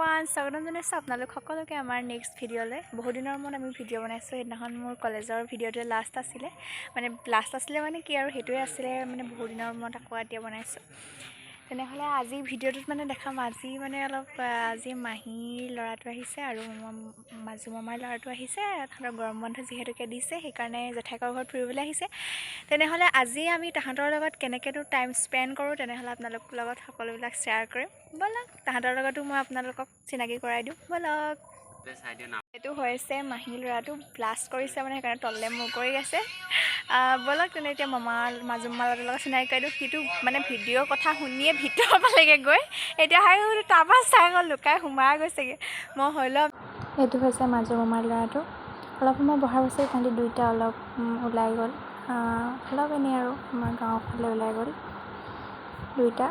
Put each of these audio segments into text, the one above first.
Everyone, স্বাগতম জনাইছোঁ আপোনালোক সকলোকে আমাৰ নেক্সট ভিডিঅ'লৈ। বহুত দিনৰ মূৰত আমি ভিডিঅ' বনাইছোঁ। সেইদিনাখন মোৰ কলেজৰ ভিডিঅ'টোৱে লাষ্ট আছিলে, মানে লাষ্ট আছিলে মানে কি আৰু সেইটোৱে আছিলে, মানে বহুত দিনৰ মূৰত আকৌ এতিয়া বনাইছোঁ। তেনেহ'লে আজি ভিডিঅ'টোত মানে দেখাম, আজি মানে অলপ আজি মাহীৰ ল'ৰাটো আহিছে আৰু মাজু মামাৰ ল'ৰাটো আহিছে। তাহাঁতৰ গৰম বন্ধ যিহেতুকে দিছে, সেইকাৰণে জেঠাইকৰ ঘৰত ফুৰিবলৈ আহিছে। তেনেহ'লে আজি আমি তাহাঁতৰ লগত কেনেকৈনো টাইম স্পেণ্ড কৰোঁ, তেনেহ'লে আপোনালোকৰ লগত সকলোবিলাক শ্বেয়াৰ কৰিম। ব'লক, তাহাঁতৰ লগতো মই আপোনালোকক চিনাকি কৰাই দিওঁ, ব'লক। এইটো হৈছে মাহীৰ ল'ৰাটো, ব্লাষ্ট কৰিছে মানে সেইকাৰণে তললৈ মূৰ কৰি আছে। ব'লক তেনে এতিয়া মামা মাজু মামা ল'ৰাটোৰ লগত চিনাকি কৰাই দিওঁ। সিটো মানে ভিডিঅ'ৰ কথা শুনিয়ে ভিতৰ পালেগৈ গৈ, এতিয়া হাই তাৰপৰা চাই আকৌ লুকাই সোমাই গৈছেগৈ। মই হ'লেও এইটো হৈছে মাজু মামাৰ ল'ৰাটো। অলপ সময় বহাৰ পাছত তাহাঁতি দুইটা অলপ ওলাই গ'ল, অলপ এনেই আৰু আমাৰ গাঁৱৰ ফালে ওলাই গ'ল দুইটা।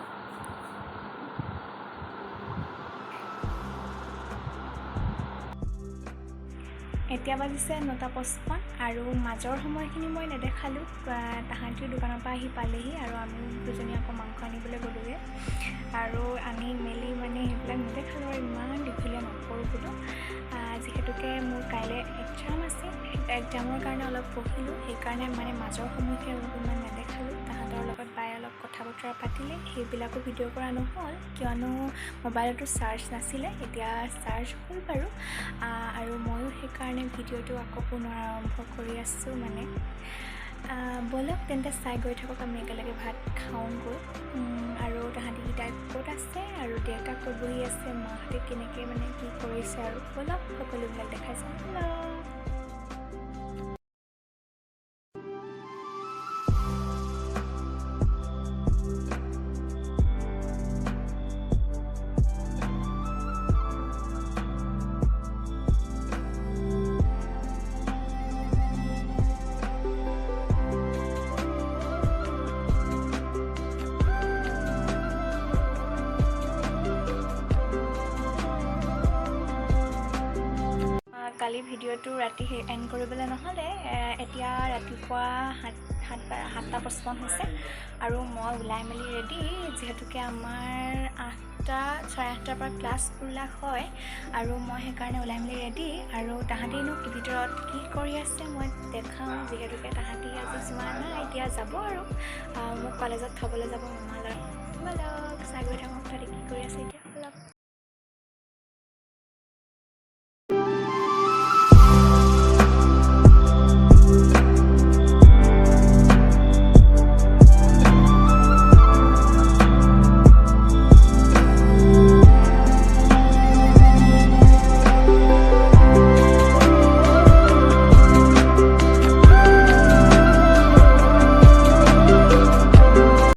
এতিয়া বাজিছে 9:55 আৰু মাজৰ সময়খিনি মই নেদেখালোঁ। তাহাঁতিও দোকানৰ পৰা আহি পালেহি আৰু আমি দুজনী আকৌ মাংস আনিবলৈ গ'লোগৈ আৰু আনি মেলি মানে সেইবিলাক নেদেখালোঁ আৰু ইমান দীঘলীয়া নকৰোঁ বোলো, যিহেতুকে মোৰ কাইলৈ এক্সাম আছে, এক্সামৰ কাৰণে অলপ পঢ়িলোঁ, সেইকাৰণে মানে মাজৰ সময়খিনি অলপ ইমান নেদেখালোঁ। তাহাঁতৰ লগত বাই অলপ কথা বতৰা পাতিলে, সেইবিলাকো ভিডিঅ' কৰা নহ'ল, কিয়নো মোবাইলতো চাৰ্জ নাছিলে। এতিয়া চাৰ্জ হ'ল বাৰু, আৰু ময়ো সেইকাৰণে ভিডিঅ'টো আকৌ পুনৰ আৰম্ভ কৰি আছোঁ। মানে ব'লক তেন্তে চাই গৈ থাকক, আমি একেলগে ভাত খাওঁগৈ। আৰু তাহাঁতিকেইটা ক'ত আছে আৰু দেউতা ক'ত বহি আছে, মাহঁতে কেনেকৈ মানে কি কৰিছে, আৰু ব'লক সকলোবিলাক দেখাই যাওঁ, ব'লক। কালি ভিডিঅ'টো ৰাতি এণ্ড কৰিবলৈ নহ'লে। এতিয়া ৰাতিপুৱা 7:55 হৈছে আৰু মই ওলাই মেলি ৰেডি, যিহেতুকে আমাৰ 8টা 8:30ৰ পৰা ক্লাছবিলাক হয় আৰু মই সেইকাৰণে ওলাই মেলি ৰেডি। আৰু তাহাঁতিনো ভিতৰত কি কৰি আছে মই দেখাওঁ, যিহেতুকে তাহাঁতি আজি যোৱা নাই, এতিয়া যাব আৰু মোক কলেজত থ'বলৈ যাব মামা ল'ৰা। ব'লক চাই গৈ থাকোঁ তাহাঁতি কি কৰি আছে এতিয়া।